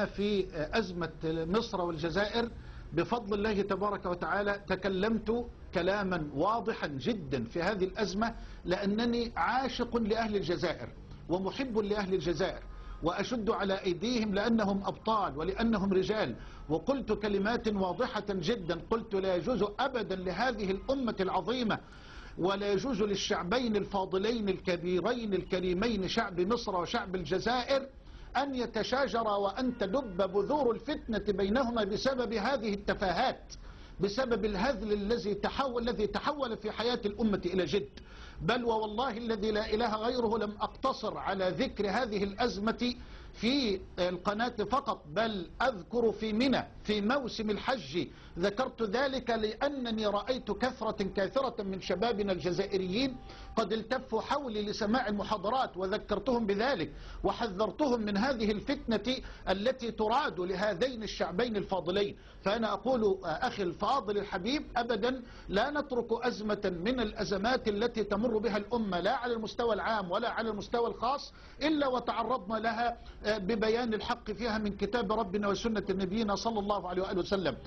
في أزمة مصر والجزائر بفضل الله تبارك وتعالى تكلمت كلاما واضحا جدا في هذه الأزمة، لأنني عاشق لأهل الجزائر ومحب لأهل الجزائر وأشد على أيديهم لأنهم أبطال ولأنهم رجال. وقلت كلمات واضحة جدا، قلت لا يجوز أبدا لهذه الأمة العظيمة ولا يجوز للشعبين الفاضلين الكبيرين الكريمين شعب مصر وشعب الجزائر أن يتشاجرا وأن تدب بذور الفتنة بينهما بسبب هذه التفاهات، بسبب الهذل الذي تحول في حياة الأمة إلى جد. بل ووالله الذي لا إله غيره لم أقتصر على ذكر هذه الأزمة في القناة فقط، بل أذكر في منى في موسم الحج ذكرت ذلك، لأنني رأيت كثرة كاثرة من شبابنا الجزائريين قد التفوا حولي لسماع المحاضرات، وذكرتهم بذلك وحذرتهم من هذه الفتنة التي تراد لهذين الشعبين الفاضلين. فأنا أقول أخي الفاضل الحبيب، أبدا لا نترك أزمة من الأزمات التي تمر بها الأمة لا على المستوى العام ولا على المستوى الخاص إلا وتعرضنا لها ببيان الحق فيها من كتاب ربنا وسنة نبينا صلى الله عليه وآله وسلم.